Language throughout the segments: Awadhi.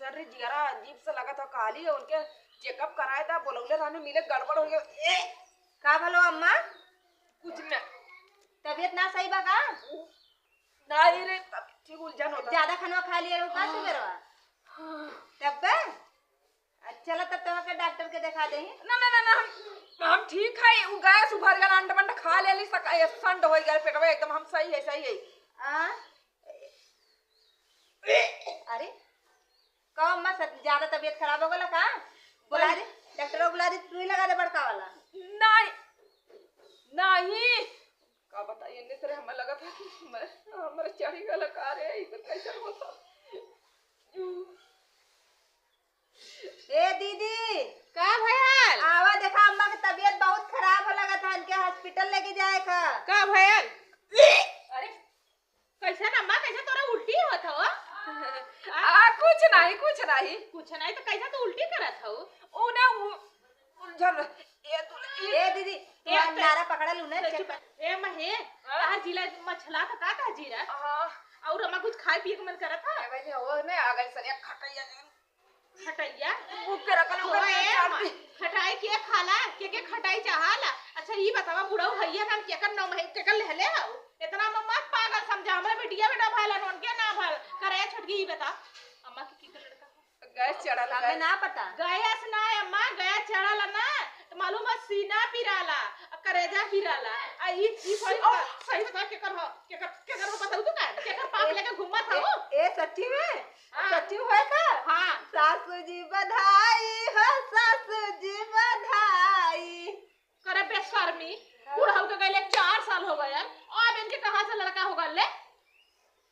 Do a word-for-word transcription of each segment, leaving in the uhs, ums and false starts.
अरे जियरा अजीब सा लगत ह, काली उनके चेकअप कराए था, बोलौले रहने, मिले गड़बड़ हो गया। ए, का भलो अम्मा? कुछ ना। तबीयत ना सही बा का? नहीं रे, तब ठीक उलझन होता। ज्यादा खाना खा लिया रहो का हाँ। सुबेरवा? हाँ। तब बे? अच्छा, चला तब तो के डॉक्टर के दिखा दे। ना, ना, ना, ना, हम, हम ठीक है। उ गैस उभर गया, अंड मंड खा लेली, सका-, ये संड हो गया पेटवा एकदम, हम सही है, सही है। आ? अरे, का अम्मा, ज्यादा तबीयत खराब हो गला का? बुला दे, डॉक्टर को बुला दे, सुई लगा दे बड़का वाला। नहीं, नहीं। का बताई, इन्ने सरे हमें लगा था कि हमारे, हमारे चढ़ी गला का रे, ई तो कैसे होता? ए दीदी, का भयल? आवा देखा, अम्मा के तबीयत बहुत खराब हो लगा था, इनके हॉस्पिटल लेके जाए का। का भयल? अरे, कैसन अम्मा, कैसे तोरा उल्टी होत हो? आ, कुछ नहीं, कुछ नहीं। कुछ नहीं तो कैसे तू उल्टी करत हो? ओ ना, उ-, उलझन, ए, तू, ए, ए दीदी, ए, तू नारा पकड़ा लू ना, ए, चुप। ए, महे, हाँ? तहार जिला मछला था का, का जीरा? हाँ। और अम्मा कुछ खाए पिए के मन करत था? ए, वही हो, नहीं, आ गई सर, एक खटैया जन। खटैया? मुँह के रखल तो ओकर ए, चाट दी। खटाई के खाला, के, के खटाई चाहाला? अच्छा, ई बतावा, बुढ़ऊ भैया का हम केकर नाम है, केकर लेहले हऊ? इतना में मत पागल समझा, हमरे बिटिया बेटा भला नोन के ना भल। करे छोटकी, ई बता, अम्मा के केकर लड़का है? गैस चढ़ल हमें है। ना पता। गैस ना अम्मा, गैस चढ़ल ना, तो मालूम है सीना पिराला, करेजा पिराला। आ ई, ई सही बता, सही बता, केकर ह? केकर, केकर हो बताऊ तू का? केकर पाप ए, लेके घूमत ए, हो? ए, सच्ची में? हाँ। सच्ची में होए का? हाँ। सासू जी बधाई हो, सासू जी बधाई। करे बेशर्मी, हाँ। बुढ़ऊ के गइले चार साल हो गए, अब इनके कहाँ से लड़का हो गए ले?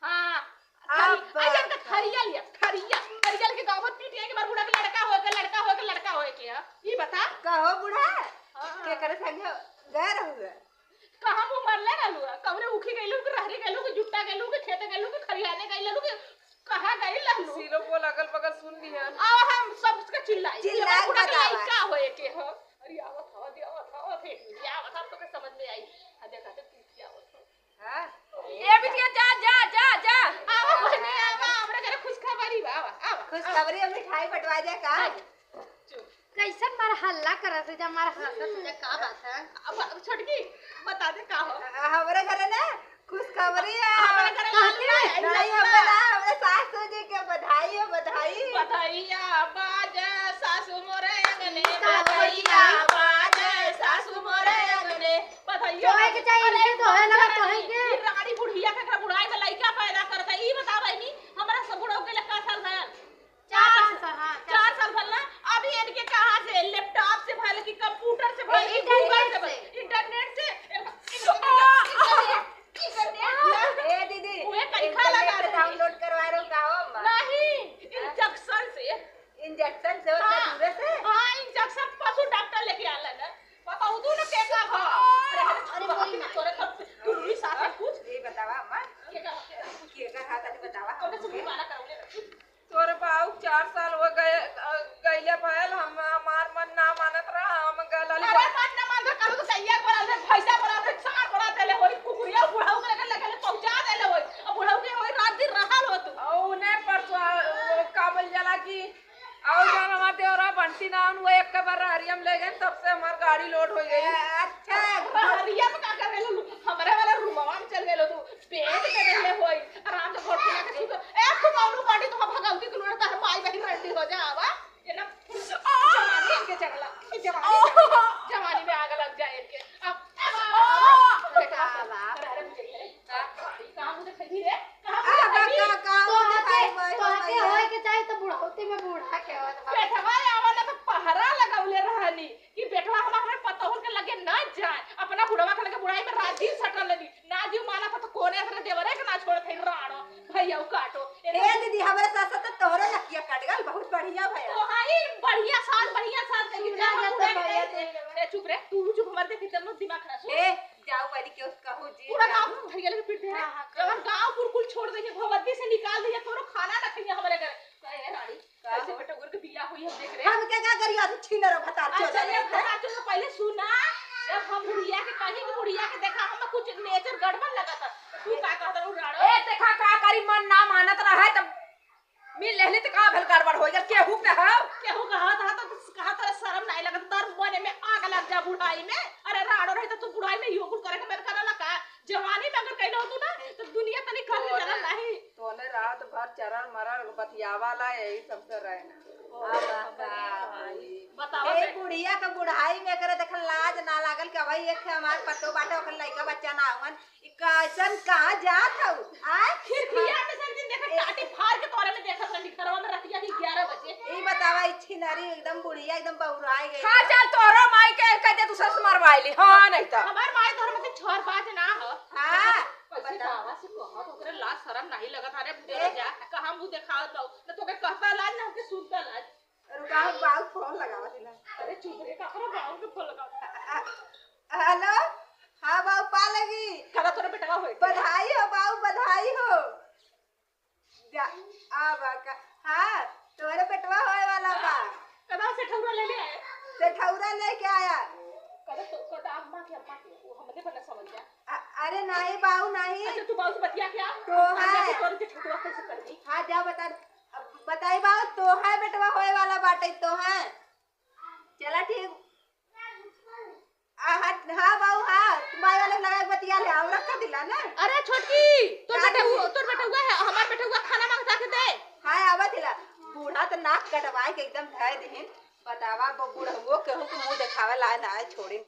हाँ। अब खरी-, आ, इनका खरिया लिया, खरिया, खरिया लेके गाँव भर पीट के एक बार बूढ़ा के लड़का होए के, लड़का होए के, लड़का होए के है। ई बता। कहो बूढ़ा, हाँ। केकरे संगे गए रहुए? कहाँ मुँह मरले रहलू है? कौने उखी गइलू कि रहरी गइलू कि जुट्टा गइलू कि खेते गइलू कि खरियाने गइलू कि कहाँ गइल रहलू? सीलो बोल अगल बगल सुन लिहन। आवा हम सबके चिल्लाई। चिल्लाई बूढ़ा के बतावा। लइका होए के हो। अरे आवत हवा दे, आवत हवा दे, आवत हम तोके समझ में आई। आ देखा तो पीछे आवत हो। हाँ? ए बिटिया, जा, जा, जा, जा। आवा, बहनी, आवा, हमरा घरे खुशखबरी बा, आवा, आवा, आवा। खुशखबरी और मिठाई बंटवा जा का? हाँ, चुप। कैसन मार हल्ला करत है, जा मार हंसत है, जा का बात है? अब, अब छोटकी, बता दे का हो? आ, हमरे घरे ना खुशखबरी है। हमरे घरे कहती लाली है। नहीं, हमरे ना, हमरे सासू जी के बधाई हो, बधाई। बधाइया बाजे सासू मोरे अंगने, बधाइया बाजे सासू मोरे अंगने। बधाइया तोहे के चाहिए, अरे इनके तोहे लगा, बाप रे, तोहे के। ई रानी बुढ़िया के एकरा बुढ़ाई में लइका पैदा करता। ई बता बहिनी, हमरा सब बुढ़ऊ के लइका साल भयल? चार साल, हाँ, चार चार साल भल ना। अभी इनके कहाँ से? लैपटॉप से भल कि कंप्यूटर से भल कि इंटरनेट Google से भल? से। इंटरनेट से। इंटरनेट से। ए दीदी, उहे कनिका लगा इंटरनेट से दे। डाउनलोड करवा रहे हो का हो अम्मा? नहीं, हाँ? इंजेक्शन से। इंजेक्शन से होता हाँ, दूरे से? हाँ, इंजेक्शन पशु डॉक्टर लेके आला ना। बताओ तू ना के का हो? अरे, अरे, अरे, वही ना। तोरे सब दुलरी सास है कुछ। ये बतावा अम्मा। के का हो? के का हो? के का हाथ है बतावा तोरे से हमके। मुंह मारा करो ले। तोरे बाऊ चार साल हो गए, अ, गइले भयल, हम, हमार मन ना मानत रहा, हम गलल अरे बा- मन ना मानत रहा, करू तो सैया बोला दे, भैंसा बोला दे, सार बोला दे, ले होई कुकुरिया बुढ़ऊ के लगे, लगे ले पहुंचा दे ले होई, अब बुढ़ऊ के होई रात दिन रहल हो तू। और उन्हें परसों, वो का बोल जाला कि और जौन हमार देवरा बंटी नाम, वो एक बार रहरिया में ले गए, तब से हमार गाड़ी लोड हो गई। अच्छा। रहरिया में का कर गए? हमरे वाला रूमवा में चल गए तू। पेट में रहले होई, आराम से घोट के सुतो। ए, तू कौनो काटी, तू भगवती के लोड़ा, तार माई बहिन रंडी हो जा, आवा। ये ना, जवानी इनके जंगला, जवानी, जवानी में आग लग जाए इनके। अब, अब, अब, अब, बेटा, बाबा। अरे, अरे, मुझे ये, कहाँ मुझे खरीदी रे? कहाँ मुझे खरीदी? तोहके, तोहके होए के चाही तो बुढ़ौती में बूढ़ा के होत बा। बेटवा आवा ना तो पहरा लगौले रहनी। कि बेटवा हमार पतोहन के लगे ना जाए, अपना बुढ़वा के लगे बुढ़ाई में राजी सटल रही, ना जीव माना था तो कोने अपने देवरे के ना छोड़त है, राड़ो, भैया काटो। ए दीदी, हमरे साथ साथ तोहरो नकिया कट गल, बहुत बढ़िया भया। तो हाई बढ़िया सास, बढ़िया सास देखी, सुना जा तो भैया के। ए, चुप रे, तू चुप, हमारे देखी तब दिमाग खराब। ए, जाओ वाली के उसका हो जी, पूरा गाँव भैया लगे पीट दे। हाँ, हाँ, अगर गाँव कुल छोड़ दे, भगवती से निकाल दे, तोरो खाना ना खाइए हमारे घर। कहे रानी, का कैसे हो? बेटा गुर के बिया हुई हम देख रहे। हम के का करियो, अभी छीन रहो भतार अच्छा, चोदन ये है। भतार चोदन पहले सुना, जब हम बुढ़िया के कहीं कि बुढ़िया के देखा हम कुछ नेचर गड़बड़ लगा था। तू का कहत रहू राड़ो? ए, देखा का करी, मन ना मानत रहे तब मिल लेहली त का भल गड़बड़ होई। में, अरे राड़ो रही तो तू बुढ़ाई में इहो कुल करे के मन करला का? जवानी में अगर कइले होतू ना, तो दुनिया तनी कम में तोने, चलल नाही। तोने रात भर चरर मरर बतियावाला, यही सबसे रहे ना। ओ, अब बाप रे का भाई। होई? बतावा ए, बे। बुढ़िया के बुढ़ाई में एकरे देखल लाज ना लागल कि भाई एक हमार पतो बाटे, ओकर लइका बच्चा ना हुवन। ई कैसन कहाँ जात हऊ? आय? खिड़किया में से एक दिन देखा, ए- टाटी फाड़ के तोरे में देखत रहली, घरवा में रतिया के ग्यारह बजे। ई बतावा, ई छिनरी एकदम बुढ़िया एकदम बौराई गई। हाँ, चल, तोहरो माई के कह दे, दूसरा से मरवाई ली। हाँ, नहीं तो। हमार माई तोहर में से छोर बाज ना हो। हाँ, कैसे बता। बाबा से कहत, ओकरे लाज शरम नहीं लगत। अरे, बुढ़िया ए- जा, कहाँ मुँह देखावत बाऊ? न तोके कहता लाज, न हमके सुनता लाज। रुका, हम बाऊ फोन लगावत हिला। अरे चुप रे, का करो बाऊ के फोन लगावत? अ-, अ-, हेलो, हाँ बाऊ, पा लगी। करा तोरे बेटवा होए। बधाई हो बाऊ, बधाई हो। जा, आ बा का, हाँ, तोरे बेटवा होए वाला बा। कदा से ठौरा ले ले आए? से ठौरा लेके आया। कदा तो, कदा अम्मा के, अम्मा के, वो हमने बना समझ जा। अ-, अरे नाही बाऊ, नाही। अच्छा, तू बाऊ से बतिया क्या? तो हम है। जाके तोरे के ठौरा कैसे कर दी? हाँ, जा बता। अब बताई बाऊ, तोहार बेटवा होए वाला बाटे, तोहार। चला ठीक। आ, हाँ, हाँ बाऊ, हाँ, तू माई वाले लगा के बतिया ले, हमरा का दिला ना। अरे छोटकी, तोर का बेटवा, दिला? तोर बेटवा है, हमार बेटवा खाना मांगता के दे। हाँ, आवा दिला। बूढ़ा तो नाक कटवाए के एकदम धर दिहिन। बतावा, ब-, बूढ़वो केहू के मुंह देखावे ला ना है, छोड़ी।